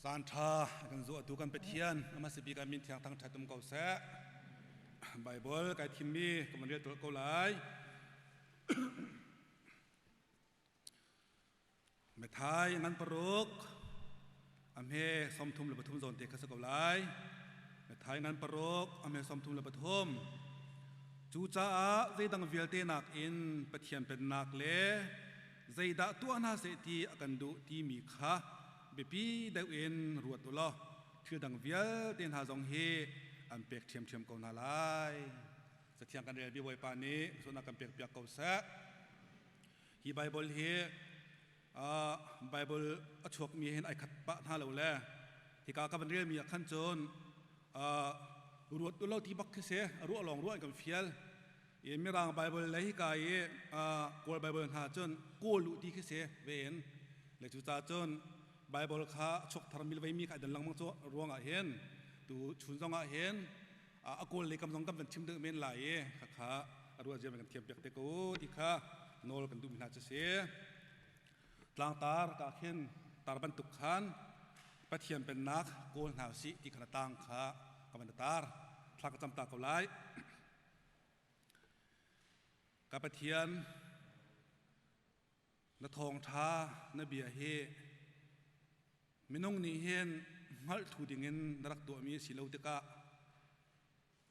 Caan ṭha kan zuahtu kan Pathian ama si bik ah min thiang thangṭhat um ko seh. Bible kai thimmi ka van rel tuah ko lai. Methai ngan paruk a hme 33 zawn te kha si ko lai. Methai ngan paruk a hme 33. Cucaah zeidang vialte nakin Pathian pennak le zeidah tuah hna seh ti a kan duh timi kha biapi deuh in ruat u law thil dang vialte hna zong hi an pek ṭhiamṭhiam ko hna lai. Cathiang kan relmi Bawipa nih sualnak kan pekpiak ko seh. Hi Bible hi Bible a chuakmi hin ai khat pah hna lo le hika ka van relmi ah khan cun ruat u lo ti bak khi si, ruah lawng ruah in kan fial. I Mirang Bible le hika i Kawl Bible hna cun kawl u ti khi si ve in le cucaah cun Bible kha chuak thar mi le veimi kha ai dan lengmang cu ruangah hin tu chun zongah hin a kawl lei kam zong kan van chim deuh men lai i khakha a ruah zia kan thiam piak te ko ti kha nawl kan duhmi hna cu si. Tlangtar ka khin tar bantuk khan Pathian pennak kawl hna usih ti khan a tang kha ka van tar thla ka cam ta ko lai. Ka Pathian, na thawngṭha na bia hi minung nih hin hngalh thu dingin na rak tuahmi a si lo tikah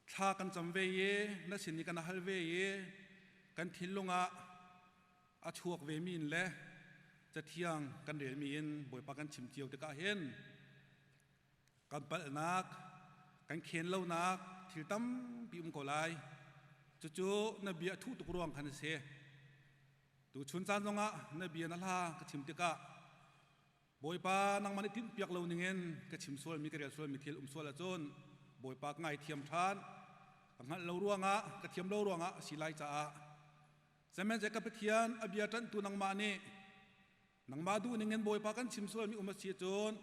thla kan cam ve i na sin i kan hal ve i kan thinlung ah a chuak vemi in le cathiang kan relmi in Bawipa kan chim cio tikah hin kan palhnak, kan khen lonak thil tampi um ko lai. Cucu na bia a thuh tuk ruang khan a si. Tuchun caan zongah na bia na hla ka chim tikah Bawipa, nangmah nih tinhpiak lo ningin ka chim sualmi, ka rel sualmi thil um sual ahcun Bawipa ka ngaithiam ṭhan. Ka hngalh lo ruangah, ka thiam lo ruangah a si lai caah Sihmanhsehlaw ka Pathian, a bia ṭanhtu nangmah nih nangmah duh ningin Bawipa kan chim sualmi um a si cun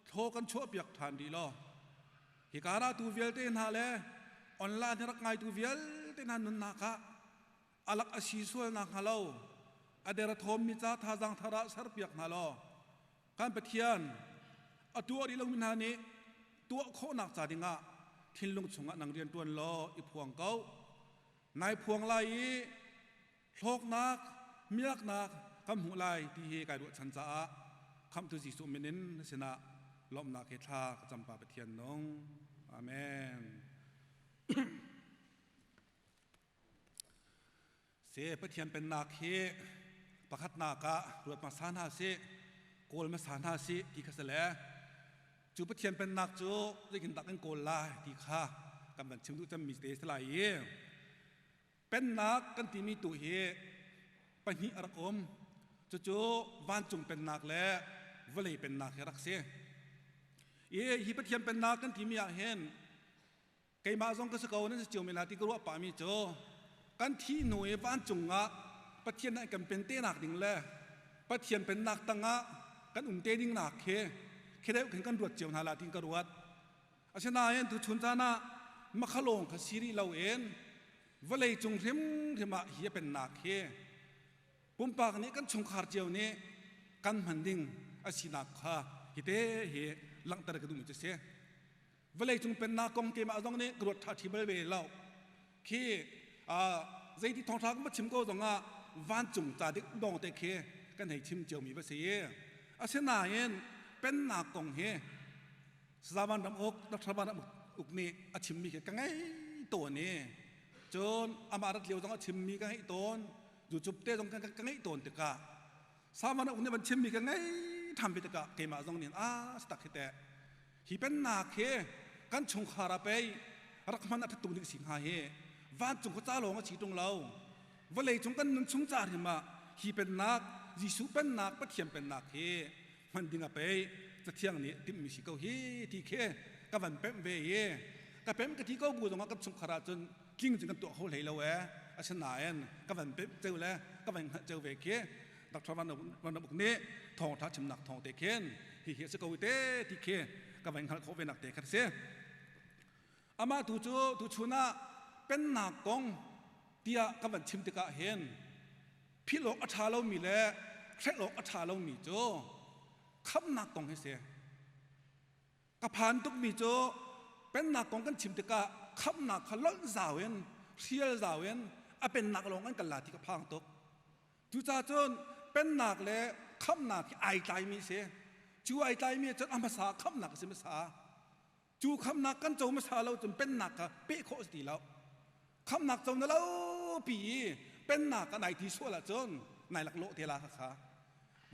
thlaw kan chuahpiak ṭhan rih law hika ratu vialte hna le online rak ngaitu vialte hna nunnak ah alak a si sual nakhnga lo a der a thawmmi ca thazaang thar ah serpiak hna law kan Pathian, a tuah rih lomi hna nih tuah khawhnak ca dingah thinlung chungah nang rian ṭuan law i phuang ko. Nai phuang lai i hlawknak, miaknak kan hmuh lai ti hi kai ruahchan caah Khamhtu Jesuh min in na sinah lawmhnak he thla ka cam, Pa Pathian nung. Amen. Se Pathian pennak hi pakhatnak ah ruat hmasa hna sih, kawl hmasa hna sih ti kha si le cu Pathian pennak cu zeitindah kan kawl lai ti kha kan van chim duh cemmi te si lai i pennak kan timi tu hi pahnih a rak um. Cucu vancung pennak le vawlei pennak hi rak si. I hi Pathian pennak kan timi ah hin keimah zong ka si ko, nan si cio men lai ti ka ruah pahmi cu kan thih hnu i vancung ah Pathian nih kan pen te nak ding le Pathian pennak tangah kan um te ding nak khi khi deuh khin kan ruat cio hna la tin ka ruat. Asinain tu chun caan ah makhalawng kha si rih lo in vawlei cung hrimhrim ah hi a pennak hi pumpak nih kan chungkhar cio nih kan hman ding a sinak kha hite hi langhter ka duhmi cu si. Vawleicung pennak kong keimah zong nih ka ruat ṭha ṭhi bal ve lo. Khi zeiti thawngṭha kan va chim ko zongah vancung ca dik dong te khi kan hei chim ciomi va si. Asinain pennak kong hi Sazavan ram uk Dr. Van Ram uk nih a chimmi khi ka ngei tawn i cun amah rat lio zong a chimmi ka ngeih tawn, zucup te zong ka ngeih tawn tikah Savan uk nih van chimmi ka ngei ṭhan ve tikah keimah zong nih a si tak hi teh, hi pennak hi kan chungkhar ah pei rak hman a ṭhat tuk ding si hnga hi. Vancung khuaca lawng a si ṭung lo, vawlei cung kan nun chung ca hrim ah hi pennak, Jesuh pennak, Pathian pennak hi hman ding ah pei Cathiang nih timhmi si ko hi ti khi ka van pemh ve i ka pemh ka ti ko bu zongah kan chungkhar ah cun tling cun kan tuah kho hlei lo ee. Asinain ka van pemh ceu le ka van hngalh ceu ve khi Dr. Van Van Uk nih thawngṭha chimnak thawng te khin hi hi a si ko te ti khi ka van hngalh khawh ve nak te kha si. Amah tu cu tuchun ah pennak kong tiah ka van chim tikah hin philh awk a ṭha lomi le hrelh awk a ṭha lomi cu khamhnak kong hi si. Ka phan tukmi cu pennak kong kan chim tikah khamnak kha lonh zau in hrial zau in a pennak lawng an kal la ti ka phang tuk. Cucaah cun pennak le khamnak hi ai tlaimi si. Cu ai tlaimi cun a hmasa khamnak a si hmasa. Cu khamnak kan co hmasa lo cun pennak kha peh khawh a si ti lo. Khamnak co na lo pi i pennak ah nai ti sual ahcun nai laklawh te la kha.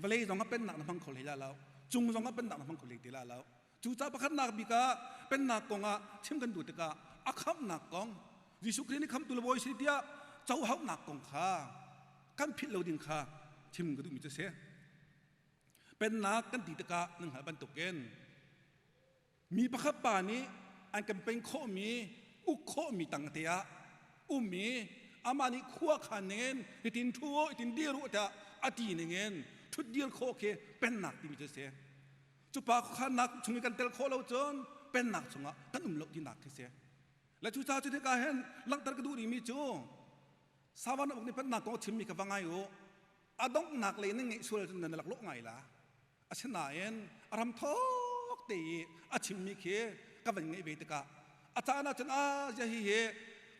Vawlei zong ah pennak na hmang kho hlei la lo. Cung zong ah pennak na hmang kho hlei te la lo. Cucaah pakhatnak bik ah pennak kong ah chim kan duh tikah a khamhnak kong Jesuh Khrih nih khamtu le bawi si tiah cohauhnak kong kha kan philh lo ding kha chim ka duhmi cu a si. Pennak kan ti tikah nan hngalh bantukin mi pakhat pa nih an kan pen khawhmi uk khawhmi tang te ah ummi amah nih khua khan ningin hitin thu u hitin dir u tiah a ti ningin thut dir khawh khi pennak timi cu a si. Cu pa khuakhannak chung i kan tel khawh lo cun pennak chungah kan um lo tinak khi si. Le cucaah cu tikah hin langhter ka duh rihmi cu Savan uk nih pennak kong a chimmi kha va ngai u. A donghnak lei nan ngeih sual cun nan laklawh ngai la. Asinain a ram thawk te i a chimmi khi ka van ngeih ve tikah a caan ah cun a zia hi hi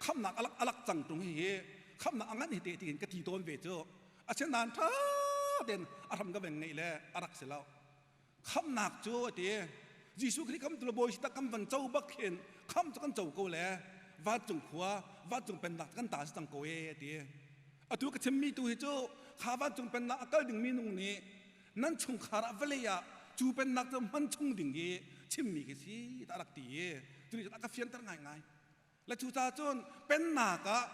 khamnak alak alak cang tung hi hi khamnak a ngan hi te tiin ka ti tawn ve cu. Asinain ṭha tein a hram ka van ngeih le a rak si lo. Khamnak cu a ti. Jesuh Khrih khamtu le Bawi si tak kan van co bak khin kham cu kan co ko le vancung khua vancung pennak kan ta si cang ko e a ti. Atu ka chimmi tu hi cu kha vancung pennak a kal dingmi nung nih nan chungkhar ah vawlei ah cu pennak cu hman chung ding hi chimmi khi si ta rak ti i cu nih cun a ka fianter ngaingai. Le cucaah cun pennak ah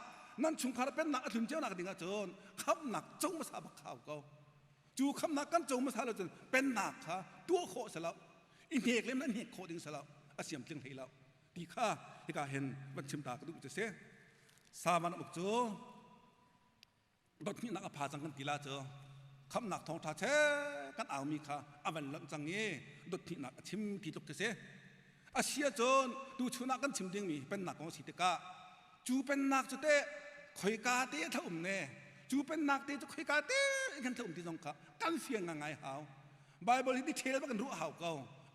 nan chungkhar pennak a tlun cionak ding ahcun khamnak co hmasa bak hau ko. Cu khamnak kan co hmasa lo cun pennak kha tuah khawh si lo. I hnek le nan hnek khawh ding si lo. A siam tling hlei lo. Ti kha hika hin van chim ta ka duh cu si. Saman uk cu dothnihnak a pha cang kan ti la cu khamnak thawngṭha che kan aumi kha a van lonh cang i dothnihnak a chim ti tluk khi si. A si ahcun tuchun ah kan chim dingmi pennak kong a si tikah cu pennak cu teh khoika te a um ne cu pennak te cu khoika te kan um ti zong kha kan fiang ngai hau. Bible hi detail bak kan ruah hau ko.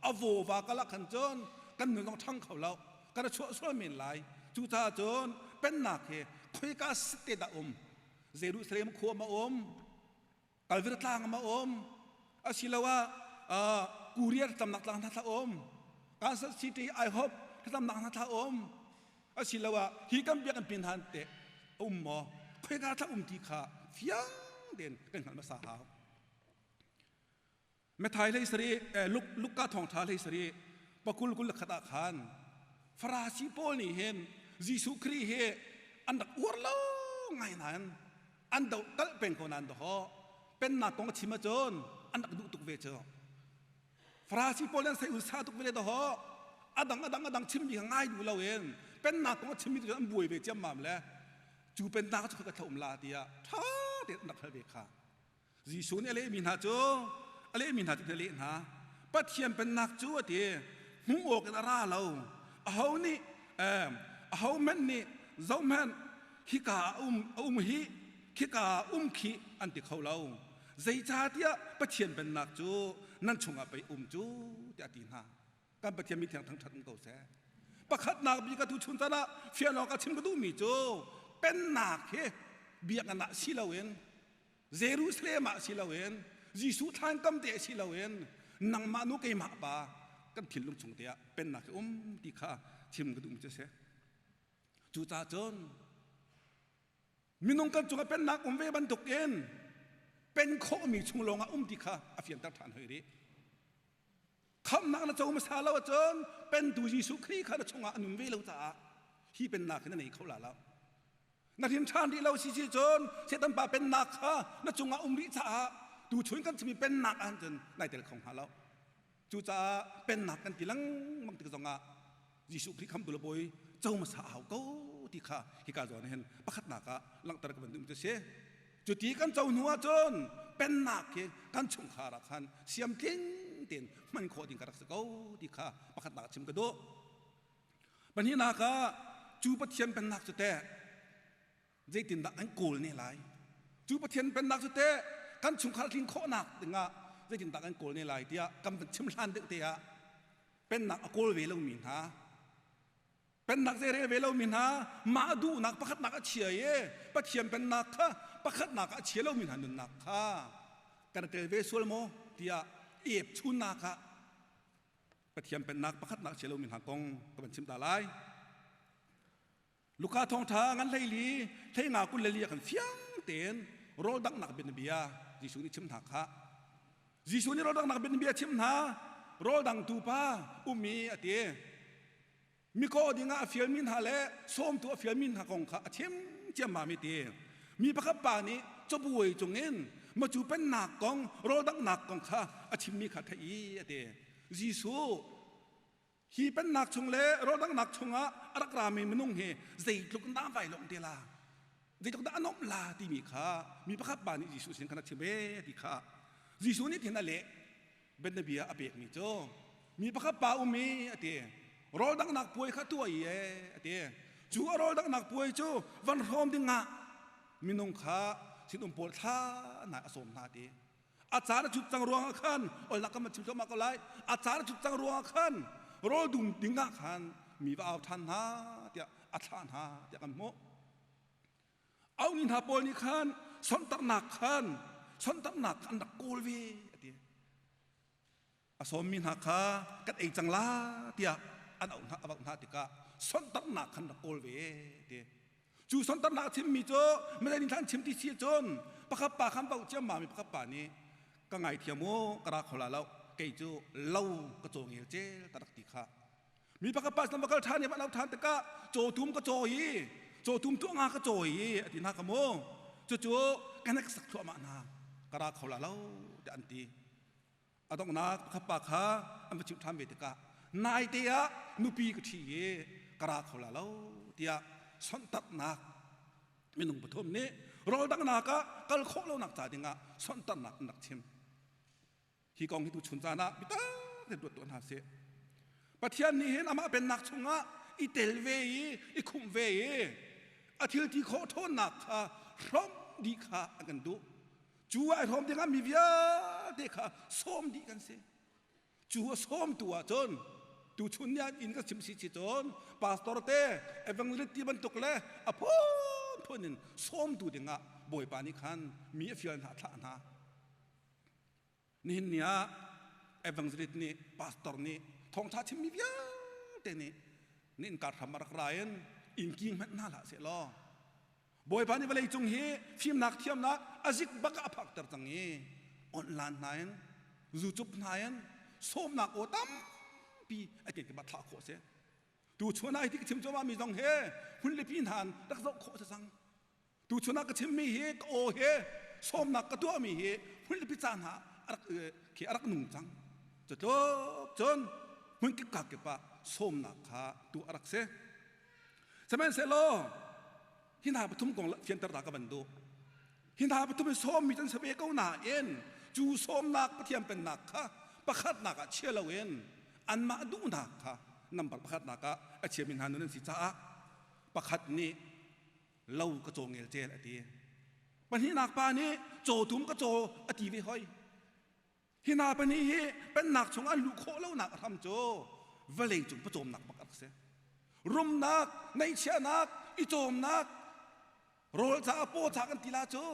A vawva kal ah khan cun kan nun zong ṭhang kho lo. Kan chuah sual men lai. Cucaah cun pennak hi khoika te dah um? Jerusalem khua ma um? Kalvir tlang ma um? Asiloah Korea tlamnak tlang hna thla um? Kansas City IHOP tlamnak hna thla um? Asiloah hi kan biakinn pin han te um maw? Khoika thla um ti kha fiang tein kan hngalh hmasa hau. Matthai hlei sarih Luk Luka thawngṭha hlei sarih pakul kul le khat ah khan Farasi pawl nih hin Jesuh Khrih hi an rak uar lo ngai nain an doh kalh peng ko nain dawh pennak kong a chim ahcun an rak duh tuk ve cu. Farasi pawl an sei sa tuk ve le dawh a dang a dang chimmi kha ngai duh loin pennak kong a chimmi cu an buai ve ciammam le cu pennak cu ka thlauh la tiah ṭha tein an rak hal ve kha. Jesuh nih a lehmi hna cu a lehmi hna cu a leh hna. Pathian pennak cu a ti hmuh awk in a ra lo. Aho nih aho hmanh nih zohhmanh hika a um a um hi khika ah um khi an ti kho lo. Zeicahtiah Pathian pennak cu nan chungah pei um cu tiah a ti hna. Kan Pathian mi thiang thangṭhat um ko seh. Pakhatnak bik atu chun tan ah fian awk a chim ka duhmi cu pennak hi biakinn ah si loin Jerusalem ah si loin Jesuh thlan kam te si loin nangmah nu keimah pa kan thinlung chung te ah pennak hi um ti kha chim ka duhmi cu a si. Cucaah cun minung kan cungah pennak um ve bantuk in pen khawhmi chung lawngah um ti kha a fianter ṭhan hoi rih. Khamhnak na co hmasa lo ahcun pentu Jesuh Khrih kha na chungah a nun ve lo caah hi pennak hi na nei kho la lo. Na hrin ṭhan rih lo si si cun Satan pa pennak kha na cungah um rih caah tuchun kan chimmi pennak ah cun nai tel kho hnga lo. Cucaah pennak kan ti lengmang tik zongah Jesuh Khrih khamtu le Bawi co hmasa a hau ko ti kha hika zawn hin pakhatnak ah langhter ka van duhmi cu si. Cuti kan co hnu ahcun pennak hi kan chungkhar ah khan siamtling tein hman khawh ding ka rak si ko ti kha pakhatnak chim ka duh. Pahnihnak ah cu Pathian pennak cu teh zeitindah kan kawl ne lai? Cu Pathian pennak cu teh kan chungkhar tlin khawhnak dingah zeitindah kan kawl ne lai tiah kan van chim hlan deuh te ah. Pennak a kawl ve lomi hna, pennak zei rel ve lomi hna, mah duhnak pakhatnak a chia i Pathian pennak kha pakhatnak ah a chia lomi hna nunnak kha kan tel ve sual maw tiah ep chunnak ah Pathian pennak pakhatnak a chia lomi hna kong ka van chim ta lai. Luka thawngṭha ngan hleili hleinga 24 ah khan fiang tein rawl danghnak bianabia Jesuh nih chim hna kha. Jesuh nih rawl danghnak bianabia chim hna, rawl dangtu pa um i a ti. Mikaw dingah a fialmi hna le sawmtu a fialmi hna kong kha a chim ciammam i ti. Mi pakhat pa nih cabuai cungin macu pennak kong rawl danghnak kong kha a chimmi kha theih i a ti. Jesuh Hi pennak chung le rawldanghnak chungah a rak rami minung hi zeitluk in dah vai lawmh te la, zeitluk dah a nuamh la timi kha mi pakhat pa nih Jesuh sin khan a chim ve ti kha Jesuh nih hin a leh. Bianabia a pekmi cu mi pakhat pa um i a ti rawldanghnak puai kha tuah i e a ti. Cu a rawldanghnak puai cu van hrawm dingah minung kha sinum pawl thla nai a sawm hna ti. A caan a cut cang ruangah khan olnak kan van chim thluahmah ko lai. A caan a cut cang ruangah khan rawl dum ding ah khan mi va au ṭhan hna tiah a thlah hna tiah kan hmuh. Auhmi hna pawl nih khan sonhtarhnak khan sonhtarhnak an rak kawl ve a ti. A sawmmi hna kha kan ei cang la tiah an auh hna a auh hna tikah sonhtarhnak khan rak kawl ve ti. Cu sonhtarhnak a chimmi cu milei nih an chim ti si cun pakhat pa khan bauh ciammam i pakhat pa nih ka ngaithiam u ka ra kho la lo kei cu lo ka caw ngel cel ka rak ti kha. Mi pakhat pa sinah va kal ṭhan i va lo ṭhan tikah cawtum ka caw i cawtum tuah nga ka caw i a ti hna ka mu. Cucu ka hneksak thluahmah hna ka ra kho la lo tiah an ti. A donghnak pakhat pa kha an va chimh ṭhan ve tikah naite ah nupi ka ṭhi i ka ra kho la lo tiah sonhtarhnak minung pathum nih rawldanghnak ah kal khawh lonak ca dingah sonhtarhnak an rak chim. Hi kong hi tuchun caan ah biatak tein ruat tuah hna sih. Pathian nih hin amah pennak chungah i tel ve i i khumh ve i a thil ti khawh ṭhawnnak kha hrawmh dih kha an kan duh. Cu ai hrawm dingah mi vialte kha sawm dih kan si. Cu a sawmtu ahcun tuchun ni ah inn ka chim si si cun pastor te evangelist ti bantuk le a phunphun in sawmtu dingah Bawipa nih khan mi a fial hna a thlah hna. Nihin ni ah evangelist nih pastor nih thawngṭha chimmi vialte nih na innka hram a rak ra in inn king hmanh hna hlah seh law Bawipa nih vawlei cung hi fimnak thiamnak a zik bak ah a phakter cang i online hna in zucup hna in sawmnak aw tampi a kenkip ah thlah khawh a si. Tuchun ah hi ti ka chim cuahmah mi zong hi hmunlipi hna in rak zoh khawh a si cang. Tuchun ah ka chimmi hi ka aw he sawmnak ka tuahmi hi hmunlipi ca hna a rak khi a rak nung cang. Cutluk cun hmunkip ka kip ah sawmnak kha tuah a rak si. Sihmanhsehlaw hi hna pathum kong fianter ta ka van duh. Hi hna pathum hi sawmmi kan si ve ko nain cu sawmnak Pathian pennak kha pakhatnak ah chia loin anmah duhnak kha nambar pakhatnak ah a chiami hna nun an si caah pakhat nih lo ka caw ngelcel a ti. Pahnihnak pa nih cawtum ka caw a ti ve hoi. Hi hna pahnih hi pennak chung an luh khawh lonak a hram cu vawlei cung pawcawmnak bak a rak si. Rumnak, neihchiahnak, i cawmnak, rawl caah paw ca kan ti la cu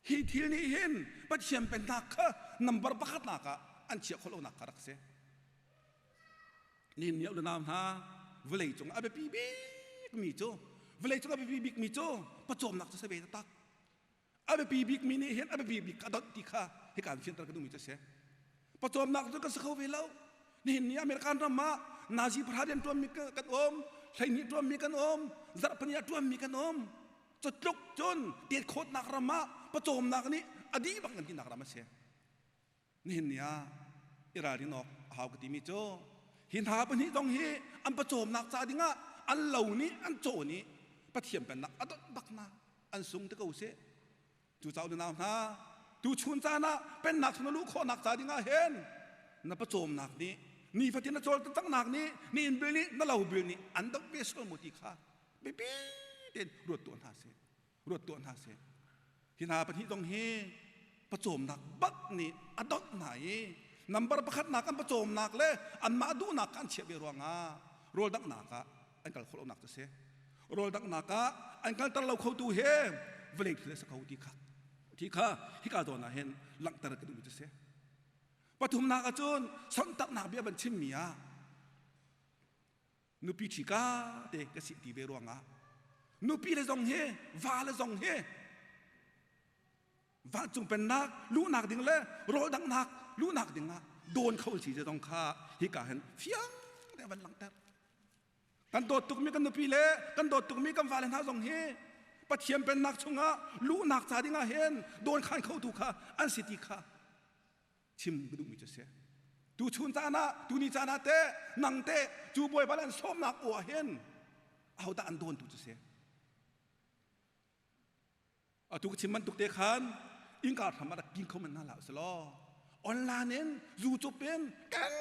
hi thil nih hin Pathian pennak kha nambar pakhatnak ah an chiah khawh lonak kha rak si. Nihin ni le nau hna vawlei cung a biapi bikmi cu vawlei cung a biapi bikmi cu pawcawmnak cu si ve taktak. A biapi bikmi nih hin a biapi bik a donh ti kha hika in fianter ka duhmi cu a si. Pawcawmnak cu kan si kho ve lo. Nihin ni American ram ah Nazi pahra rian ṭuanmi kan um, 12 ṭuanmi kan um, zarhpini ah ṭuanmi kan um. Cutluk cun tet khawtnak ram ah pawcawmnak nih a dih bak kan tinak ram a si. Nihin ni ah i ralrin awk a hau ka timi cu hi hna pahnih zong hi an pawcawmnak ca dingah an lo nih an caw nih Pathian pennak a donh bak hna an sung te ko seh. Cu cauk na nau hna tuchun caan ah pennak chung na luh khawhnak ca dingah hin na pawcawmnak nih nifatin na cawlcanghnak nih na inn bil nih na lo bil nih an doh ve sual maw ti kha biapi tein ruat tuah hna seh. Ruat tuah hna seh. Hi hna pahnih zong hi pawcawmnak bak nih a donh hna i Number pakhatnak an pawcawmnak le anmah duhnak kha an chiah ve ruangah rawl danghnak ah an kal khawh lonak cu a si. Rawl danghnak ah an kalter lo khotu he vawlei thil a si kho ti kha ti kha hika zawn ah hin langhter ka duhmi cu a si. Pathumnak ah cun sonhtarhnak bia van chimmi ah nupi ṭhi ka te ka si ti ve ruangah nupi le zong hi va le zong hi vancung pennak luhnak ding le rawl danghnak luhnak ding ah dawn kho si zong kha hika hin fiang te van langhter. Kan dawt tukmi kan nupi le kan dawt tukmi kan vale hna zong hi Pathian pennak chungah luhnak ca dingah hin dawn khan khotu kha an si ti kha chim ka duhmi cu si. Tu chun caan ah, tu ni caan ah teh nang teh cu Bawipa an sawmnak aw ah hin ahodah an dawntu cu si? Atu ka chim bantuk te khan innka hram ah rak king kho men hna hlah usih online in YouTube in keng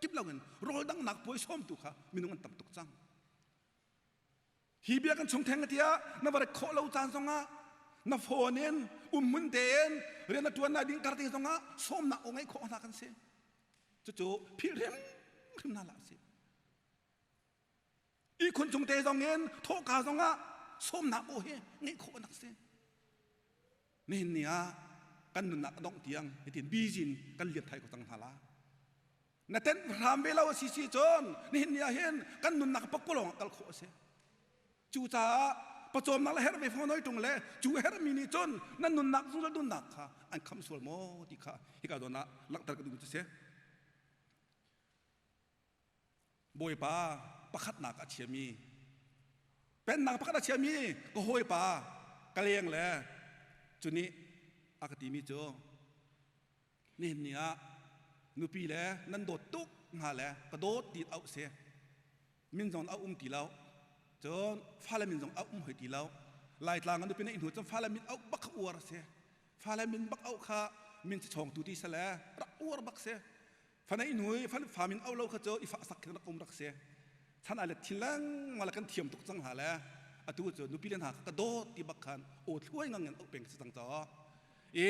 kip lo in rawl dangnak puai sawmtu kha minung an tam tuk cang. Hi bia kan chung theng tiah na va rat khawh lo caan zongah na phone in umhmun tein rian na tuan lai ding kar te zongah sawmnak aw ngeih khawh hna kan si. Cucu philh hrim hrim hna hlah usih. Ihkhun cung te zong in thawhka zongah sawmnak aw hi ngeih khawh nak si. Nihin ni ah kan nunnak a dongh tiang hitin busy in kan liam thai ko cang hna la. Na tenh hram ve lo a si si cun nihin ni ah hin kan nunnak pakpalawng ah kal khawh a si. Cucaah pawcawmnak le herh ve fawn hoi ṭung le cu herhmi nih cun nan nunnak zungzal nunnak kha an kham sual maw ti kha hika zawn ah langhter ka duh cu si. Bawipa pakhatnak a chiami pennak pakhat a chiami ka hawipa ka leng le cu nih a ka timi cu nihin ni ah nupi le nan dawt tuk hnga le ka dawt ti auh si min zong a um ti lo cun fale min zong a um hoi ti lo. Laitlang an nupi na hnu cun fale min auh bak kha uar a si. Fale min bak auh kha min chawngtu ti sale rak uar bak si. Fanei hnu i fa min au lo kha cu i fah sak khin rak um rak si. Chan ai le thin lengmang le kan thiam tuk cang hna le atu cu nupi le hna kha ka dawt ti bak khan aw thluai ngang in auh peng si cang caw. I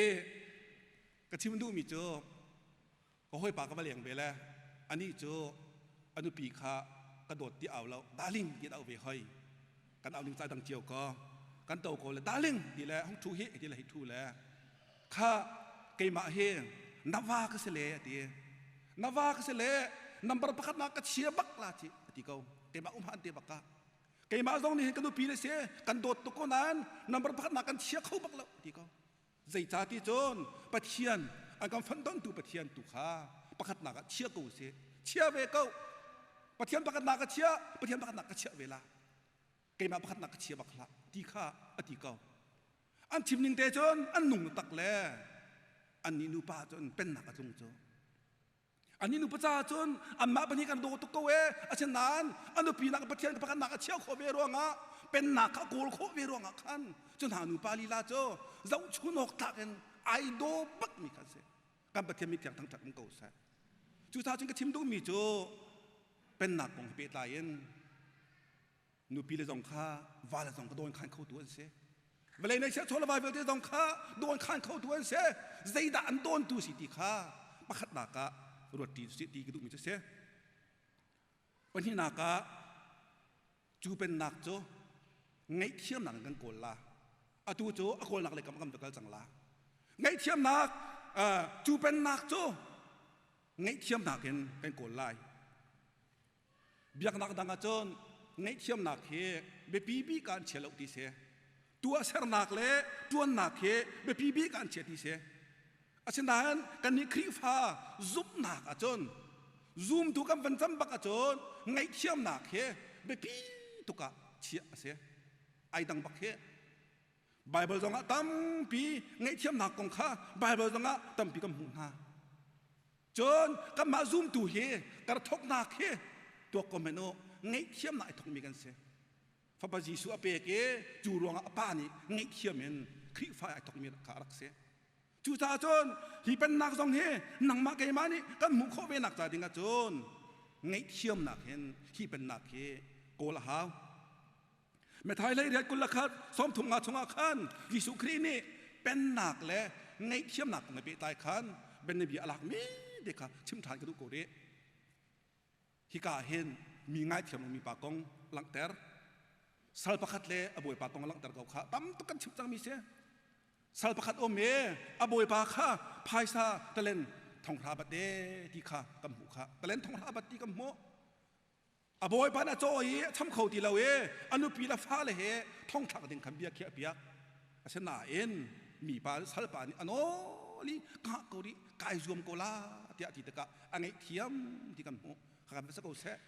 ka chim duhmi cu ka hawipa ka va leng ve le anih cu a nupi kha ka dawt ti au lo, darling ti au ve hoi. Kan au ning ca dang cio ko. Kan to ko le darling ti le hong thu hi ti le hi thu le kha keimah hi na va ka si le a ti. Na va ka si le number pakhat na ka chia bak la ci a ti ko. Keimah um han te bak ka keimah zong nih hin ka nupi le si kan dawt tuk ko nain number pakhat na kan chia kho bak lo ti ko. Zeicah ti cun Pathian an kan fonhtontu Pathian tu kha pakhatnak ah chia ko sih. Chia ve ko. Pathian pakhatnak ka chia, Pathian pakhatnak ka chiah ve la. Keimah pakhatnak ka chia bak hlah ti kha a ti ko. An chim ning te cun an nung tak le an nih nupa cun pennak a tlung cu. Ani nupa caah cun anmah pahnih kan daw tuk ko ee. Asinain a nupi nak Pathian pakhatnak a chia khawh ve ruangah pennak kha a kawl khawh ve ruangah khan cu hna nupa lila cu zohchun awk tlak in ai daw bakmi kha si. Kan Pathian mithiang thangṭhat um ko seh. Cucaah cun ka chim duhmi cu pennak kong he pehtlai in nupi le zong kha va le zong ka dawn khan khotu an si. Vawlei nei chiah chaw le vai vialte zong kha dawn khan khotu an si. Zeidah an dawntu si ti kha pakhatnak ah ruat ṭi si ti ka duhmi cu si. Pahnihnak ah cu pennak cu ngaihthiamnak in kan kawl la. Atu cu a kawlnak lei kam kam kal cang la. Ngaihthiamnak cu pennak cu ngaihthiamnak in kan kawl lai. Biaknak dang ahcun ngaihthiamnak hi biapi bik ah an chia lo ti si. Tuahsernak le ṭuannak hi biapi bik ah an chia ti si. Asinain kannih Khrihfa zumhnak ahcun zumtu kan van cam bak ahcun ngaihthiamnak hi biapi tuk ah chiah a si. Ai dang bak hi. Baibal zongah tampi ngaihthiamnak kong kha Baibal zongah tampi kan hmuh hna. Cun kanmah zumtu hi kar thawknak hi tuak ko hmanh u, ngaihthiamnak ai thawkmi kan si. Fapa Jesuh a pek i cu ruangah a pa nih ngaihthiam in Khrihfa ai thawkmi kha a rak si. Cucaah cun hi pennak zong hi nangmah keimah nih kan hmuh khawh ve nak ca ding ahcun ngaihthiamnak hin hi pennak hi kawl a hau. Matthai hlei riat 21 35 chungah khan Jesuh Khrih nih pennak le ngaihthiamnak kong he pehtlai khan bianabia a lakmi te kha chim ṭhan ka duh ko rih. Hika ah hin mi ngaithiam lomi pa kong langhter. Sal pakhat le a bawipa kong langhter ko kha tam tuk kan chim cangmi si. Sal pakhat um i a bawipa kha phaisa talen thonghra bat e ti kha kan hmuh kha. Talen thonghra bat ti kan hmuh. A bawipa nih a caw i a cham kho ti lo i a nupi le fale he thongthlak ding khan bia khiah piak. Asinain mipa salpa nih a nawl i ka ko rih kai zuam ko la tiah ti tikah a ngaihthiam ti kan hmuh. Kha kan va ko seh.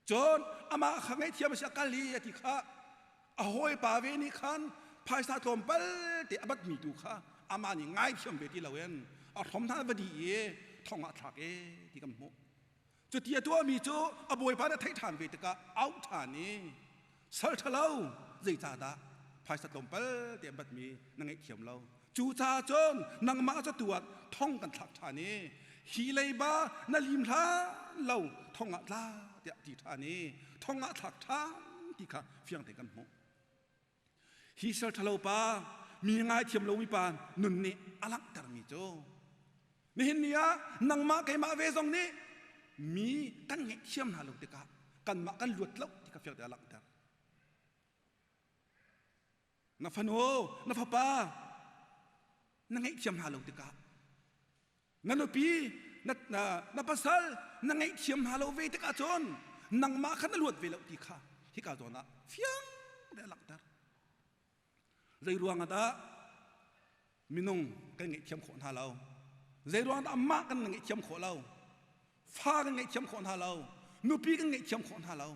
Cun amah kha ngaihthiam a si a kal i a ti kha a hawipa ve nih khan phaisa tlawmpal te a batmi tu kha amah nih ngaithiam ve ti loin a hrom hna va dih i thong ah thlak e ti kan hmuh. Cuti a tuahmi cu a bawipa nih a theih ṭhan ve tikah auh ṭhan i sal ṭhalo zeicahdah phaisa tlawmpal te a batmi na ngaihthiam lo. Cucaah cun nangmah cu tu ah thong kan thlak ṭhan i hi leiba na lim hlan lo thong ah tla tiah ti ṭhan i thong ah thlak ṭhan ti kha fiang tein kan hmuh. Hi sal ṭhalo pa mi ngaithiam lomi pa nun nih a langhtermi cu nihin ni ah nangmah keimah ve zong nih mi kan ngaihthiam hna lo tikah kanmah kan luat lo ti kha fiang tein a langhter. Na fanu, na fapa na ngaihthiam hna lo tikah na nupi na, na, na pasal na ngaihthiam hna lo ve tikah cun nangmah kha na luat ve lo ti kha hika zawn ah fiang te a langhter. Zei ruang ah dah minung kan ngaihthiam khawh hna lo? Zei ruang dah amah kan ngaihthiam khawh lo? Fa kan ngaihthiam khawh hna lo? Nupi kan ngaihthiam khawh hna lo?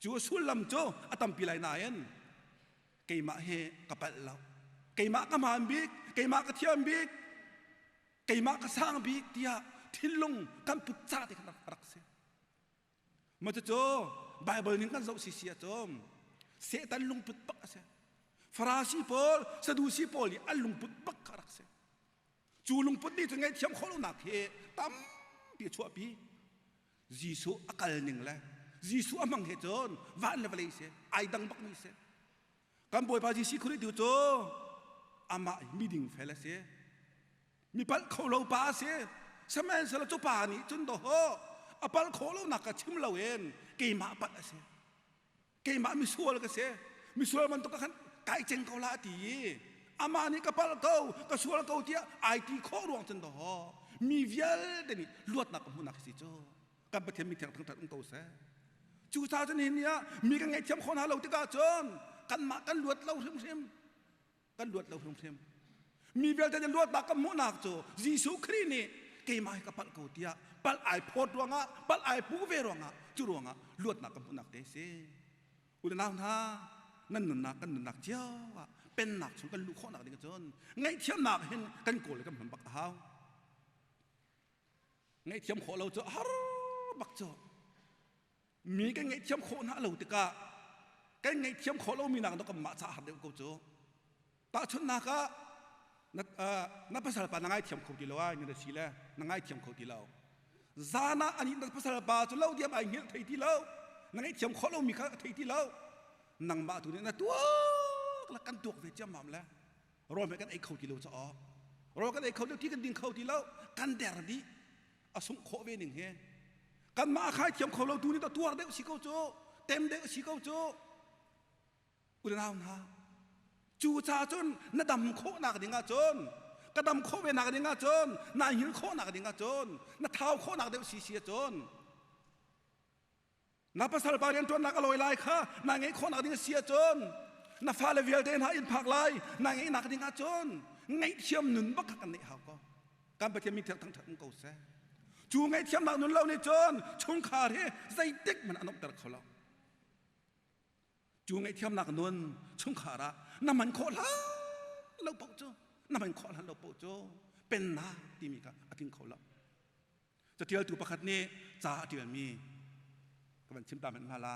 Cu a sullam cu a tampi lai nain keimah hi ka palh lo. Keimah ka hmaan bik, keimah ka thiam bik, keimah ka sang bik tiah thinlung kan put ca te khan a rak si. Ma cucu Bible ning kan zoh sisi ahcun Satan lungput bak a si. Farasi pawl, Sadusi pawl i an lungput bak kha rak si. Cu lungput nih cun ngaihthiam khawh lonak hi tampi a chuahpi. Jesuh a kal ning le Jesuh a hmang he cun van le vawlei si, ai dang bak mi si. Kan Bawipa Jesuh Khrih tu cu amah miding fel a si. Mi palh kho lo pa a si. Sihmanhsehlaw cu pa nih cun dawh a palh khawh lonak ka chim loin keimah palh a si. Keimah misual ka si. Misual bantuk ah khan kai ceng ko la ti i amah nih ka palh ko, ka sual ko tiah ai ti khawh ruang cun dawh mi vialte nih luatnak ka hmuhnak si cu. Kan Pathian mi thiang thangṭhat um ko seh. Cucaah cun nihin ni ah mi kan ngaihthiam khawh hna lo tikah cun kanmah kan luat lo hrimhrim. Kan luat lo hrimhrim. Mi vialte nih luatnak kan hmuhnak cu Jesuh Khrih nih keimah hi ka palh ko tiah palh ai phawt ruangah palh ai puh ve ruangah cu ruangah luatnak kan hmuhnak te si. Unau hna nan nunnak kan nunnak cio ah pennak chung kan luh khawhnak ding cun ngaihthiamnak hin kan kawl le kan hman bak a hau. Ngaihthiam khawh lo cu a har bak cu. Mi kan ngaihthiam khawh hna lo tikah kan ngaihthiam khawh lomi nak kan mah ca har deuh ko cu. Tahchunhnak ah na, uh, na pasal pa na ngaithiam kho ti lo ai na si le na ngaithiam kho ti lo. Zan ah ani na pasal pa cu lo diam ai hngilh thei ti lo. Na ngaihthiam khawh lomi kha a thei ti lo. Nangmah tu nih na tuak la kan tuak ve ciammam le. Rawl hmeh kan ei kho ti lo caah rawl kan ei kho ti kan ding kho ti lo kan der dih a sungh khawh ve ning hi kanmah a khai thiam kho lo tu nih ta tuar deuh si ko cu tem deuh si ko cu unau hna cu ca cun na dam khawh nak ding ah cun ka dam khawh ve nak ding ah cun na hil khawh nak ding ah cun na thau khawh nak deuh si si ah cun Na pasal pa rianṭuannak a lawi lai kha naa ngeih khawhnak ding a si ahcun na fale vialte hna inn phak lai naa ngeihnak ding ahcun ngaihthiam nun bak kha kan neih hau ko. Kan Pathian min thiang thangṭhat um ko seh. Cu ngaihthiamnak nun lo nih cun chungkhar hi zeitik hmanh a nuamhter kho lo. Cu ngaihthiamnak nun chungkhar ah na hman khawh hlan lo paoh cu na hman khawh hlan lo paoh cu pennak timi kha a tling kho lo. Catialtu pakhat nih ca a ṭialmi ka van chim ta hmanh hna la.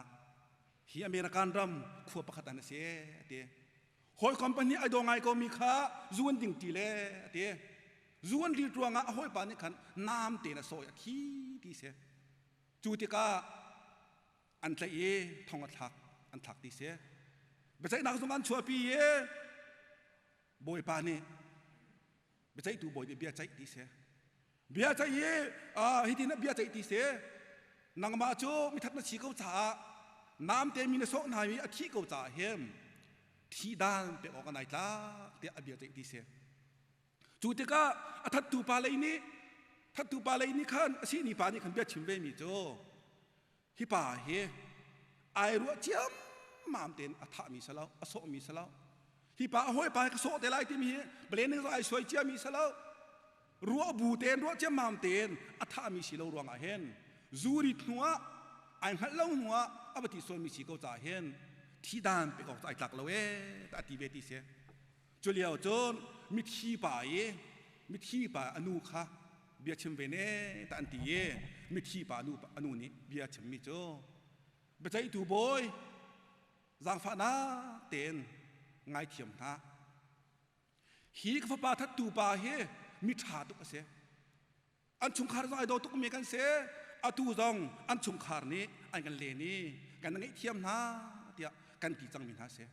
Hi American ram khua pakhat an a si a ti. Hawikom pahnih ai daw ngai komi kha zu an ding ṭi le a ti. Zu an rit ruangah a hawipa nih khan nam tein a sawi a thi ti si. Cu tikah an tlaih i thong a thlak an thlak ti si. Biaceihnak zung an chuahpi i Bawipa nih biaceihtu bawi nih bia ceih ti si. Bia ceih hi hitin bia ceih ti si. Nangmah cu mithat na si ko caah namte mi na sawh hna i a thih ko caah hin thi dan pek awk an ai tlak tiah a bia ceih ti si. Cu tikah a thattu pa lei nih thattu pa lei nih khan a sihni pa nih khan bia chim ve mi cu hi pa hi ai ruah ciammam tein a thahmi si lo a sawhmi si lo hi pa a hawipa hi ka sawh te lai timi hi planning zong ai suai ciami si lo ruah bu tein ruah ciammam tein a thahmi si lo ruangah hin zu rit hnu ah ai hngalh lo hnu ah a va ti sualmi si ko caah hin thi dan pek awk cu ai tlak lo ee a ti ve ti si. Cu lio cun mithi pa i mithi pa a nu kha bia chim ve ne ta an ti i mithi pa nu a nu nih bia chimmi cu biaceihtu bawi zaangfahnak tein ngaithiam hna. Hi ka fapa thattu pa hi mi ṭha tuk a si. An chungkhar zong ai daw tukmi kan si. Atu zong an chungkhar nih an kan len i kan ngaihthiam hna tiah kan ti cangmi hna si.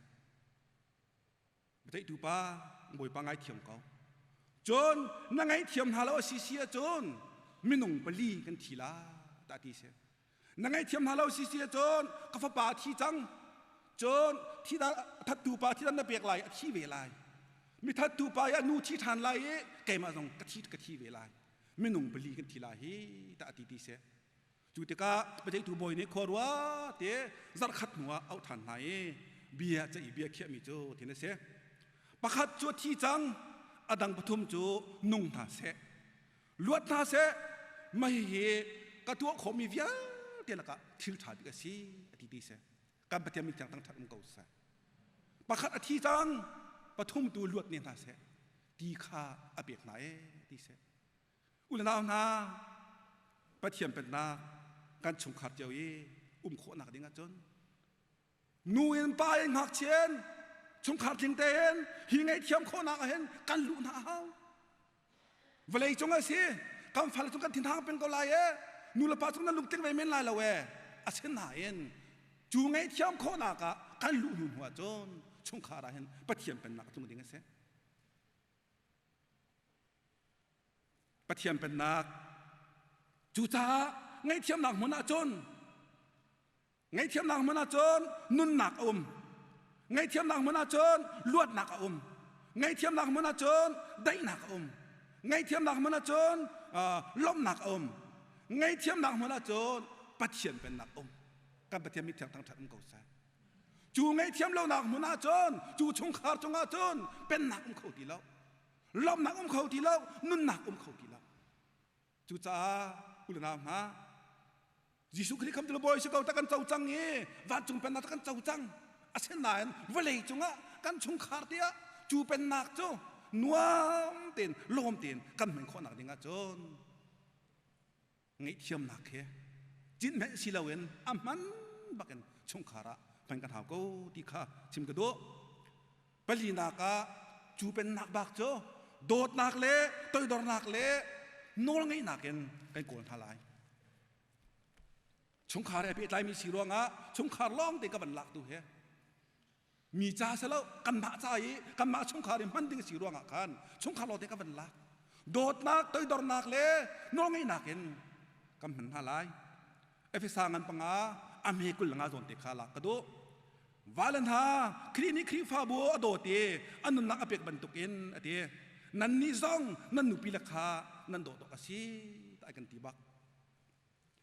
Biaceihtu pa Bawipa ngaithiam ko. Cun na ngaihthiam hna lo a si si ahcun minung pali kan thi la ta ti si. Na ngaihthiam hna lo si si ahcun ka fapa a thi cang. Cun thi thattu pa thi dan na pek lai a thi ve lai. Mi thattu pa i a nu thi ṭhan lai i keimah zong ka thi ka thi ve lai. Minung pali kan thi lai hi ta ti ti si. Cu tikah biaceihtu bawi nih khua rua te zarhkhat hnu ah auh ṭhan hna i bia ceih i bia khiahmi cu thin a si. Pakhat cu a thi cang, a dang pathum cu nung hna seh, luat hna seh, mah hihi ka tuah khawhmi vialte lakah thil ṭha bik a si, a ti ti si. Kan Pathian min thiang thangṭhat um ko seh. Pakhat a thi cang, pathum tu luat ne hna seh, ti kha a pek hna ee, ti seh. U le nau hna, Pathian pennak kan chungkhar cio i um khawhnak ding ahcun nu in pa in ngakchia in chungkhar tling tein hi ngaihthiam khawhnak ah hin kan luh hna a hau. Vawlei cung a si, kan fale cung kan thinhang peng ko lai e, nu le pa cung nan lungtling ve men lai lo e. Asinain cu ngaihthiam khawhnak ah kan luh hnu hnu ahcun chungkhar ah hin Pathian pennak a tlung ding a si. Pathian pennak. Cucaah ngaihthiamnak hmun ahcun ngaihthiamnak hmun ahcun nunnak a um. Ngaihthiamnak hmun ahcun luatnak a um. Ngaihthiamnak hmun ahcun daihnak a um. Ngaihthiamnak hmun ahcun lawmhnak a um. Ngaihthiamnak hmun ahcun Pathian pennak a um. Kan Pathian mithiang thangṭhat um ko seh. Cu ngaihthiam lonak hmun ahcun cu chungkhar cungah cun pennak um kho ti lo. Lawmhnak um kho ti lo, nunnak um kho ti lo. Cucaah u le nau hna, Jesuh Khrih khamtu le Bawi si ko ta kan co cang i vancung pennak ta kan co cang. Asinain vawlei cungah kan chungkhar te ah cu pennak cu nuam tein lawm tein kan hman khawhnak ding ahcun ngaihthiamnak he cinhmenh si loin a hman bakin chungkhar ah hman kan hau ko ti kha chim ka duh. Palinak ah cu pennak bak cu dawtnak le toidornak le nawlngeihnak in kan kawl hna lai. Chungkhar he pehtlaimi si ruangah chungkhar lawng te ka van lak tu he mi ca si lo kanmah ca i kanmah chungkhar i hman ding si ruangah khan chungkhar lawng te ka van lak. Dawtnak, toidornak le nawlngeihnak in kan hman hna lai. Efesa ngan panga a hme 20 nga zawn te kha lak ka duh. Vale hna, Khrih nih Khrihfabu a dawt i a nunnak a pek bantukin a ti. Nannih zong nan nupile kha nan dawt awk a si, ti kan ti bak.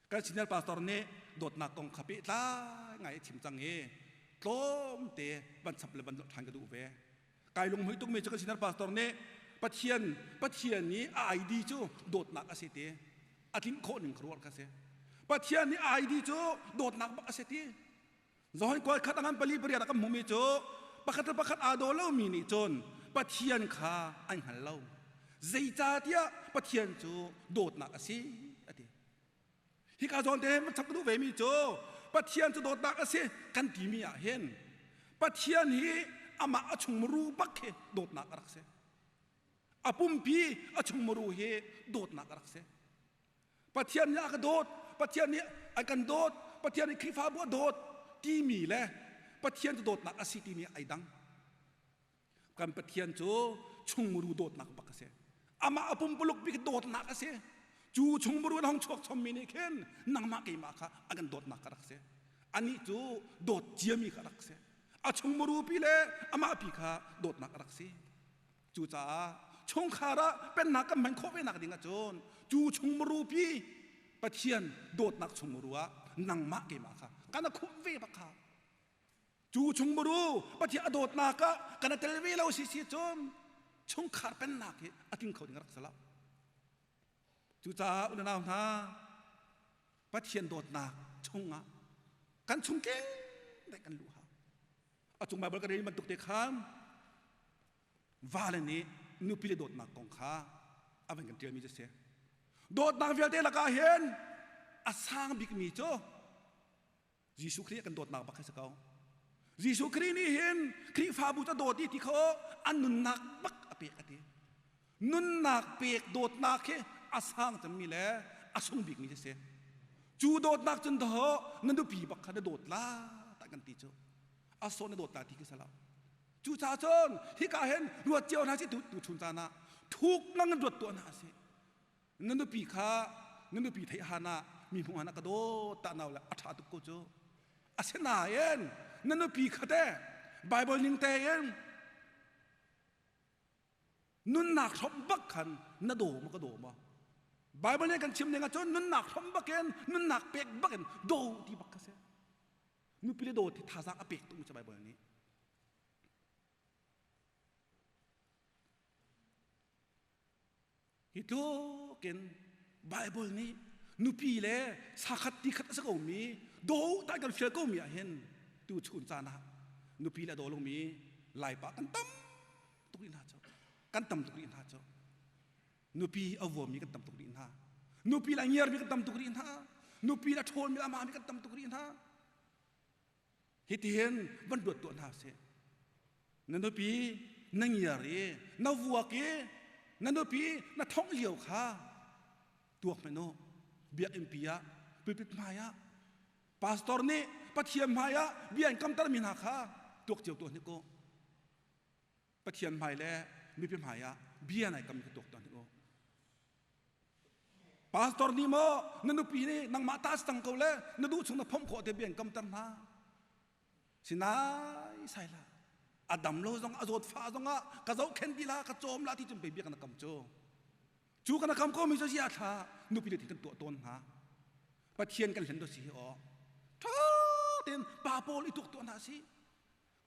Kan senior pastor nih dawtnak kong kha pehtlai ngai a chim cang i tlawmte van chap le van zoh ṭhan ka duh ve. Kai lunghmuih tukmi cu kan senior pastor nih Pathian Pathian nih a ID cu dawtnak a si ti a tlinh khawh ning ka ruah ka si. Pathian nih a ID cu dawtnak bak a si ti. Johan kual khat angan pali pariat ah kan hmuhmi cu pakhat le pakhat aa daw lomi nih cun Pathian kha an hngal lo. Zeicahtiah Pathian cu dawtnak a si a ti. Hika zawn te chap ka duh vemi cu Pathian cu dawtnak a si kan timi ah hin Pathian hi amah a chungmuru bak hi dawtnak a rak si. A pumpi a chungmuru hi dawtnak a rak si. Pathian nih a ka dawt, Pathian nih a kan dawt, Pathian nih Khrihfabu a dawt timi le Pathian cu dawtnak a si timi ai dang. Kan Pathian cu chungmuru dawtnak bak a si. Amah a pumpuluk bik dawtnak a si. Cu chung muru in hong chuak chommi nih khin nangmah keimah kha a kan dawtnak ka rak si. Anih cu dawt ciami kha rak si. A chung muru pi le amah pi kha dawtnak a rak si. Cucaah chungkhar ah pennak kan hman khawh ve nak ding ahcun cu chung muru pi Pathian dawtnak chung muru ah nangmah keimah kha kan a khumh ve bak kha. Cu chung muru Pathian a dawtnak ah kan i tel ve lo si si cun chungkhar pennak hi a tling kho ding a rak si lo. Cucaah unau hna Pathian dawtnak chungah kan chung tling dai kan luh hau. A cung Bible ka rel bantuk te khan vale nih nupi le dawtnak kong kha a van kan ṭialmi cu a si. Dawtnak vialte lakah hin a sang bikmi cu Jesuh Khrih kan dawtnak bak hi si ko. Jesuh Khrih nih hin Khrihfabu cu a dawt i ti kho an nunnak bak a pek a ti. Nunnak pek dawtnak hi a sang cemmi le a sung bikmi cu si. Cu dawtnak cun daw na nupi bak kha na dawt la tak kan ti cu. A sawh na dawt la ti khi si lo. Cucaah cun hika hin ruat cio hna si tu tu chun caan ah thuk ngang in ruat tuah hna si. Na nupi kha na nupi theih han ah mi hmuh han ah ka dawt ta nau le a ṭha tuk ko cu. Asinain na nupi kha te Bible ning tein nunnak hrawmh bak khan na daw ma ka daw ma. Bible nih kan chim ning ahcun nunnak hrawmh bakin nunnak pek bakin daw ti bak kha si. Nupi le dawt hi thazaang a pek tuk mi cu Bible nih. Hi tlukin Bible nih nupi le sakhat ti khat a si komi do tai kan fial komi ah hin tu chun caan ah nupi le daw lomi Laipa kan tam tuk rih hna cu. Kan tam tuk rih hna cu. Nupi a vuami kan tam tuk rih hna. Nupi le a ngiarmi kan tam tuk rih hna. Nupi le a ṭhawlmi le a mami kan tam tuk rih hna. Hitihin van ruat tuah hna sih. Na nupi na ngiar i na vuak i na nupi na thongh lio kha tuak hmanh u. Biakinn pi ah pulpit hmai ah pastor nih Pathian hmai ah bia an kamtermi hna kha tuak cio tuah hnik u. Pathian hmai le mipi hmai ah bia nai kam kha tuak tuah hnik u. Pastor nih maw na nupi nih nangmah ta si cang ko le na duh chung na phomh khawh te bia in kamter hna. Sinai sai la. A dam lo zong a zawt fa zong ah ka zohkhen ti la ka cawm la ti cun pe bia kan kam cu. Cu kan kam ko mi cu zia thla nupi le thil kan tuah tawn hna. Pathian kan hlen do si hi aw. Tha tein pa pawl i tuak tuah hna si.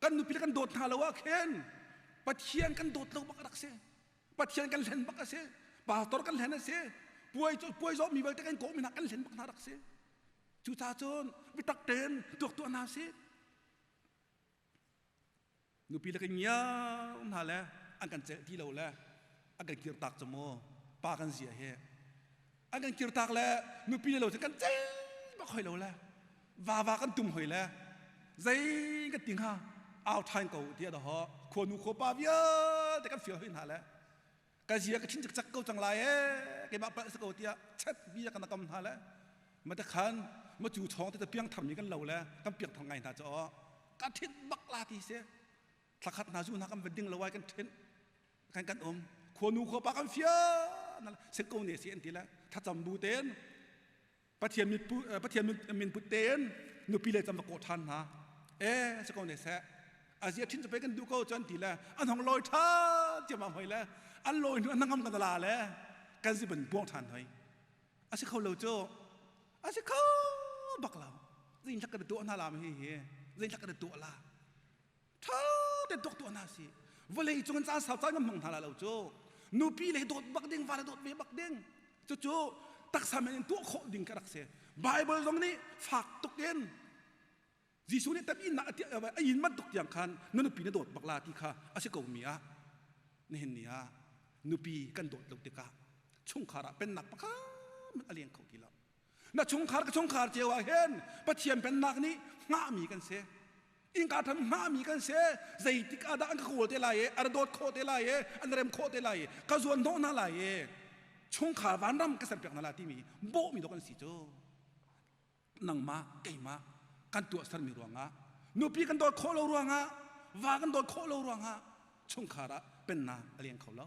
Kan nupi le kan dawt hna lo ah khin Pathian kan dawt lo bak a rak si. Pathian kan hlen bak a si. Pastor kan hlen a si. Puai puai zawh mi vialte kan kawh mi hna kan hlen bak hna rak si. Cucaah cun biatak tein tuak tuah hna si. Nupi le kan ngiar hna le an kan celh ti lo le an kan kirtak cu mu pa kan zia hi an kan kirtak le nupi le lo cu kan cel bak hoi lo le vava kan tum hoi le zei kan ti hnga au ṭhan ko tiah daw khuanu khuapa vialte kan fial hoi hna le ka zia ka thin cakcak ko cang lai e keimah palh si ko tiah chat bia kan kam hna le mate khan ma cu chawng te piang tharmi kan lo le kan piang thar ngai hna cho ka thin bak la ti si thlakhat hna zu hna kan va ding lo ai kan thin kan kan um khuanu khuapa kan fia se ko ne si an ti le thlacam bu ten Pathian mit pu Pathian min put tein nupi le cam va kawh ṭhan hna e se ko ne seh azia thin cu pe kan duh ko chuan ti le an hong lawi ṭha ciammam hoi le an lawi hnu an ngam kan la le kan si ban buang ṭhan hoi a si kho lo cu a si kho bak lo zing thlak kan tuah hna lam hi hi zing thlak kan tuah la ṭha tein tuak tuah hna si vawlei cung in caan sau caan kan hmang hna la lo cu nupi le dawt bak ding va le dawt ve bak ding cucu taksa men in tuah khawh ding ka rak si Bible zong nih fak tuk in Jesuh nih tam in a in bantuk tiang khan na nupi na dawt bak la ti kha a si ko mi ah nihin ni ah nupi kan dawt lo tikah chungkhar ah pennak pakhat a leng kho ti lo na chungkhar ka chungkhar cio ah hin Pathian pennak nih hngahmi kan si innka tham hngahmi kan si zeitik ah dah an ka kawl te lai i an dawt khawh te lai i an rem khawh te lai i ka zuan hnawh hna lai i chungkhar vanram ka serpiak hna la timi bawhmi dawh kan si cu nangmah keimah kan tuahsermi ruangah nupi kan dawt khawh lo ruangah va kan dawt khawh lo ruangah chungkhar ah pennak a leng kho lo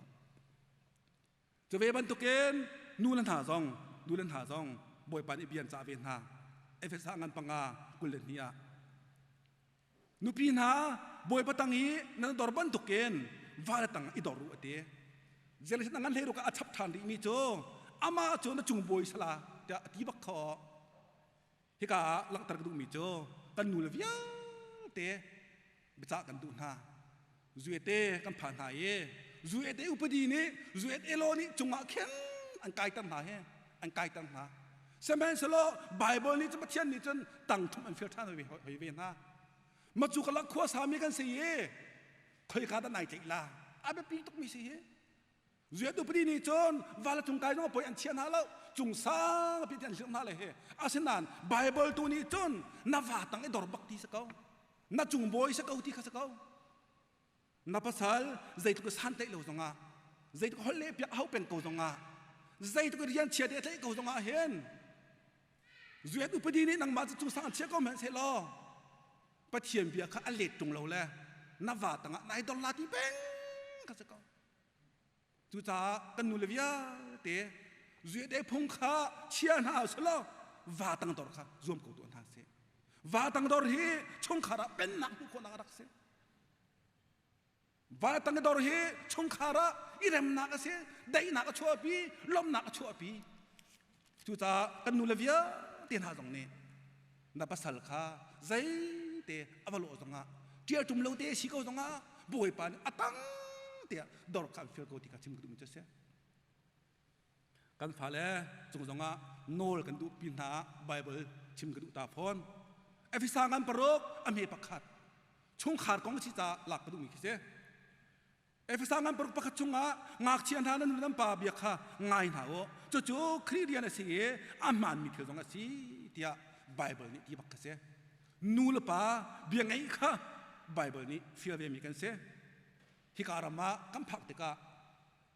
Cu ve bantukin nu le hna zong nu le hna zong Bawipa nih bia an cah ve hna. Efesa ngan panga 22 ah. Nupi hna Bawipa tang i nan dor bantukin va le tang i dor u a ti. Jerusalem ngan hlei ruk ah a chap ṭhan rihmi cu amah cu na cung bawi sala tiah a ti bak kho. Hika ah langhter ka duhmi cu kan nu le vialte biacah kan duh hna. Zuete kan phan hna i zuete upadi nih zuet elo nih cungah khin an kaiter hna he an kaiter hna. Sihmanhsehlaw Bible nih cun Pathian nih cun tang thum an fial ṭhan hoi ve hna. Macu ka lak khua sami kan si i khoika dah nai tlaih la a biapi tukmi si hi. Zuet upadi nih cun val cung kai zong poi an chia hna lo cung sang pi an hlirh hna le he. Asinain Bible tu nih cun na va tang i dor bak ti si ko. Na cung bawi si ko ti kha si ko. Na pasal zeitluk san tlaih lo zongah zeitluk holh leh piak hau peng ko zongah zeitluk rian chia te tlaih ko zongah hin zuet upadi nih nangmah cu cung sang an chia ko hmanh seh law Pathian bia kha a let tung lo le na va tangah nai dor la ti peng kha si ko. Cucaah kan nule vialte zuete phung kha chia hna selaw va tangdor kha zuam ko tuah hna sih. Va tangdor hi chungkhar ah pennak hmuh khawhnak a rak si. Va tangdor hi chungkhar ah i remnak a si, daihnak a chuahpi, lawmhnak a chuahpi. Cucaah kan nule vialte hna zong nih na pasal kha zeite a va lawh zongah ṭial ṭum lo te si ko zongah Bawipa nih a tang tiah dor kha an fial ko ti kha chim ka duhmi cu a si. Kan fale cung zongah nawl kan duh pi hna ah Bible chim ka duh ta fawn. Efesa ngan paruk a hme pakhat chungkhar kong si ca lak ka duhmi khi si. Efesa ngan paruk pakhat chungah ngakchia hna nan nu nan pa bia kha ngai hna u. Cucu Khrih rian a si i a hmaanmi thil zong a si tiah Baibal nih ti bak kha si. Nu le pa bia ngeih kha Baibal nih fial vemi kan si. Hika ram ah kan phak tikah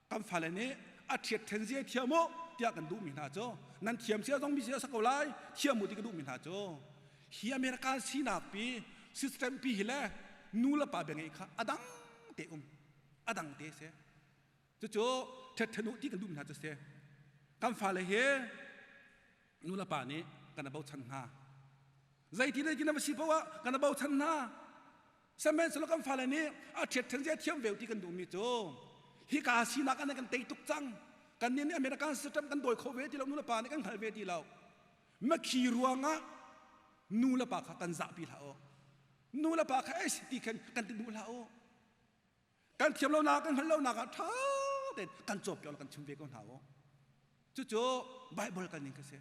kan fale nih a ṭhiat ṭhen zia thiam u tiah kan duhmi hna cu nan thiam cia zong mi sia sa ko lai thiam u ti ka duhmi hna cu hi American sinak pi system pi hi le nu le pa bia ngeih kha a dang te um a dang te si cucu ṭhetṭhen u ti kan duh hna cu si kan fale hi nu le pa nih kan bochan hna zeiti le na va si poah kan bochan hna sihmanhsehlaw kan fale nih a ṭhiatṭhen zia thiam ve ti kan duhmi cu hika sinak an kan tei tuk cang kan nih nih American system kan dawi kho ve ti lo nu le pa nih kan hngal ve ti lo makhi ruangah nu le pa kha kan zahpi hlah u nu le pa kha ei ti khan kan ti duh hlah u kan thiam lonak kan hngalh lonak ah ṭha tein kan cawpiak kan chim ve ko hna u cucu Bible kan ning kha si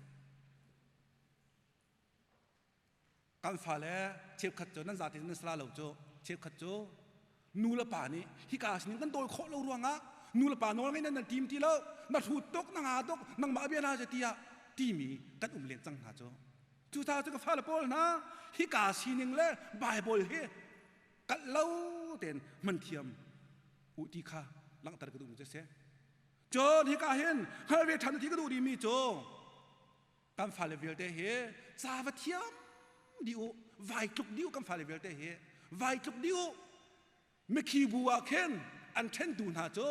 kan fale cheukhat cu nan zate nan sala lo cu cheukhat cu nu le pa nih hika sining kan dawi khawh lo ruangah nu le pa nawl ngei nan tim ti lo na hrut tuk na nga tuk nangmah bia na tiah timi kan um len cang hna cu Cucaah cu ka fale pawl hna hika sining le Baibal hi kalh lo tein hman thiam u ti kha langhter ka duhmi cu a si. Cun hika hin hngal ve ṭhan ti ka duh rihmi cu kan fale vialte hi ca va thiam dih u, vai tluk dih u kan fale vialte hi vai tluk dih u. Mikhi bu ah khin an ṭhentu hna cu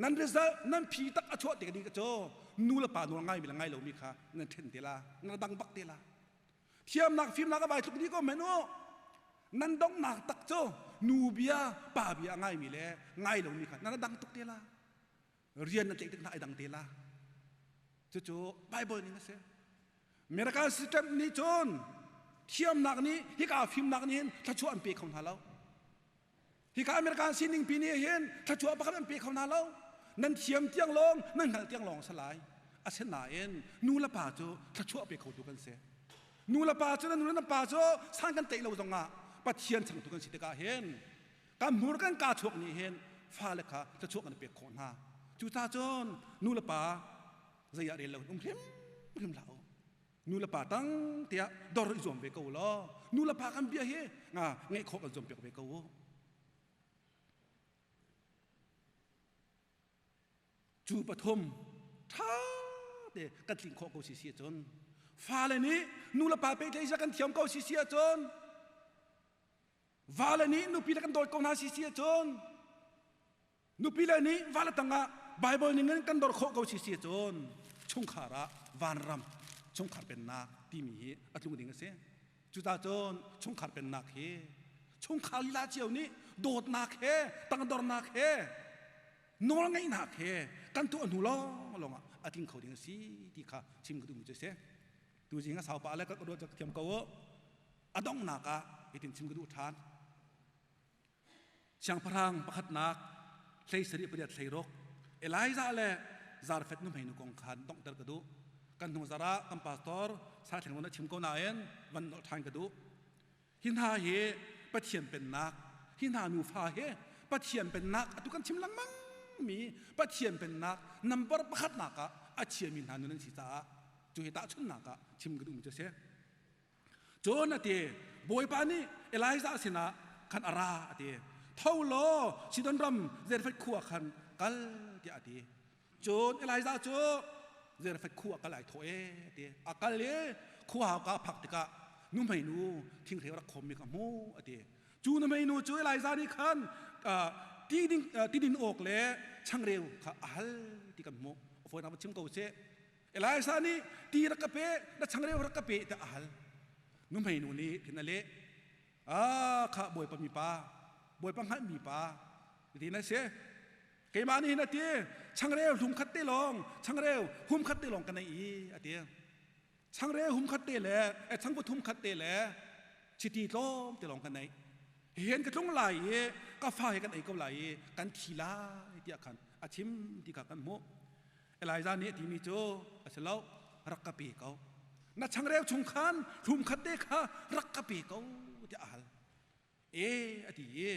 nan result nan phi tak a chuah tik ding cu nu le pa nawl ngaimi le ngai lomi kha nan ṭhen te la nan dang bak te la thiamnak fimnak a vai tluk dih ko men u nan donghnak tak cu nu bia pa bia a ngaimi le ngai lomi kha nan dang tuk te la rian na tlaih tik hna ai dang te la cucu Bible ning a si Miracle system nih cun thiamnak nih hika fimnak nih hin thluachuah an pe kho hna lo hika American sining pi nih hin thluachuah pakhat an pe kho hna lo nan thiam tiang lawng nan hngalh tiang lawng salai asinain nu le pa cu thluachuah pe khotu kan si nu le pa cu nan nu le nan pa cu san kan tei lo zongah Pathian changtu kan si tikah hin kan hmur kan kaa chuak nih hin fale kha thluachuah kan pek khawh hna cucaah cun nu le pa zei ah rel lo um hrim hrim hlah u nu le pa tang tiah dor i zuam ve ko law nu le pa kan bia hi nga ngeih khawh kan zuam piak ve ko u Cu pathum ṭha te kan tlinh khawh ko si si ahcun fale nih nu le pa pehtlaih kan thiam ko si si ahcun vale nih nupi le kan dawt ko hna si si ahcun nupi le nih vale tangah Bible ning in kan dor khawh ko si si ahcun Chungkhar ah vanram chungkhar pennak timi hi a tlung ding a si. Cucaah cun chungkhar pennak hi chungkhar lila cio nih dawtnak he tangdornak he nawlngeihnak he kan tuah hnu lawng lawng ah a tling kho ding a si ti kha chim ka duhmi cu a si. Tuzing a saupa le ka ruat thiam ko u. A donghnak ah hitin chim ka duh ṭhan. Siangpahrang pakhatnak 17 8 16 Elijah le Zarfet nuhmeinu kong khan donghter ka duh. Kan hnung zarh ah kan pastor Saithleng a chim ko nain van nolh ṭhan ka duh. Hi hna hi Pathian pennak, hi hna nufa hi Pathian pennak atu kan chim lengmang mi Pathian pennak number pakhatnak ah a chiami hna nun an si caah cu hi tahchunhnak ah chim ka duhmi cu a si. Cun a ti, Bawipa nih Elijah sinah khan a ra a ti. Tho law Sidon ram Zarephath khua khan kal tiah a ti. Cun Elijah cu Zarephath khua kal ai thawh e a ti. A kal i khua hauka a phak tikah nuhmeinu thinghreu rak khawmmi kha hmuh a ti. Cu nuhmeinu cu Elijah nih khan ti din awk le changreu kha a hal ti kan hmuh. A fawinak va chim ko seh. Elijah nih ti rak ka pe, na changreu rak ka pe tiah a hal. Nuhmeinu nih thin a leh. Ah, kha Bawipa mi pa, Bawipa hngalhmi pa, ti na si. Keimah nih hin a ti, changreu hlum khat te lawng, changreu hum khat te lawng ka nei i, a ti. Changreu hum khat te le, changvut hum khat te le, chiti tlawm te lawng ka nei. Hihin ka tlung lai i ka fa he kan ei ko lai i kan thi lai tiah khan a chim ti kha kan hmuh. Elijah nih a timi cu a si lo, rak ka pe ko. Na changreu chung khan hlum khat te kha rak ka pe ko tiah a hal. E a ti i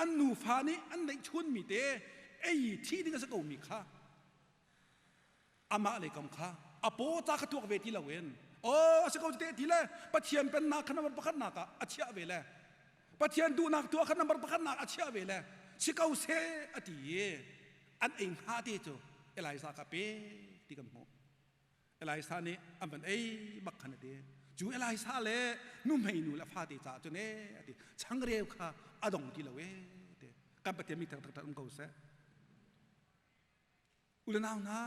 an nufa nih an neihchunmi te ei thi ding a si komi kha amah le kam kha a paw ca kha tuak ve ti loin aw a si ko te ti le Pathian pennak kha number pakhat nak ah a chiah ve le Pathian duhnak tuah kha number pakhat nak a chiah ve le si ko seh a ti i an ei hnga te cu Elijah kha pe ti kan hmuh. Elijah nih an van ei bak khan a ti. Cu Elijah le nuhmei nu le fate caah cun e a ti. Changreu kha a dong ti lo e ti. Kan Pathian mi thang um ko seh. U le nau hna,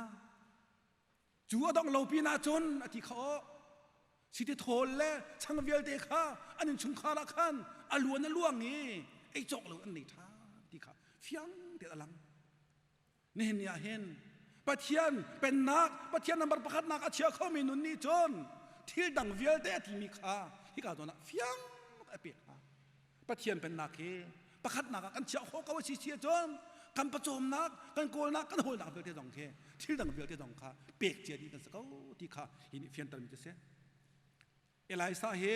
cu a dong lo pin ahcun a ti kha aw. Siti thawl le chang vialte kha an innchungkhar ah khan a luan a luang i ei cawk lo an nei ṭhan ti kha fiang tein a lang. Nihin ni ah hin Pathian pennak, Pathian number pakhatnak a chia khomi nun nih cun thil dang vialte a timi kha hika zawn ah fiang a pek hna. Pathian pennak hi pakhatnak ah kan chiah khawh ko a si si ahcun kan pawcawmnak, kan kawlnak, kan hawlnak vialte zong khi thil dang vialte zong kha pek cia dih kan si ko ti kha hi nih fiantermi cu si. Elijah hi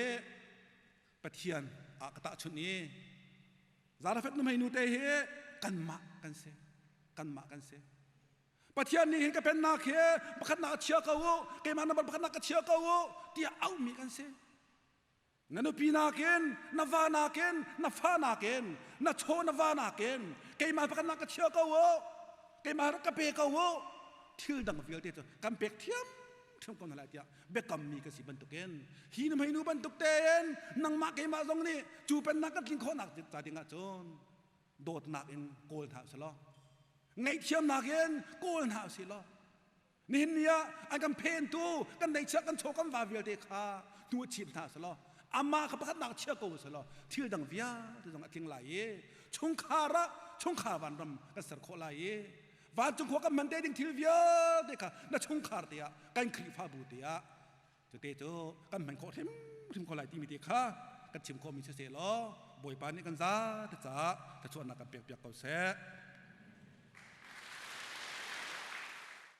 Pathian ah ka tahchunh i Zarephath nuhmei nu te hi kanmah kan si. Kanmah kan si. Pathian nih hin ka pennak hi pakhatnak a chia ko u, keimah number pakhatnak ka chia ko u tiah auhmi kan si. Na nupi nakin, na va nakin, na fa nakin, na chaw na va nakin, keimah pakhatnak ka chia ko u, keimah rak ka pe ko u. Thil dang vialte cu kan pek thiam thiam ko hna lai tiah biakammi ka si bantukin hi nu hmeinu bantuk tein nangmah keimah zong nih cu pennak kan tlin khawhnak ca ding ah cun dawtnak in kawl hna usih law ngaihthiamnak in kawl hna usih law Nihin ni ah an kan phentu kan neihchiah kan chaw kan va vialte kha hnu chim hna selaw amah kha pakhatnak chia ko selaw thil dang vialte zong a tling lai i chungkhar ah chungkhar vanram kan ser khawh lai i vancung khua kan hman te ding thil vialte kha na chungkhar te ah kan Khrihfabu te ah cute cu kan hman khawh hrimhrim ko lai timi te kha kan chim khawhmi si seh law Bawipa nih kan za te caah thluachuahnak kan pek piak ko seh.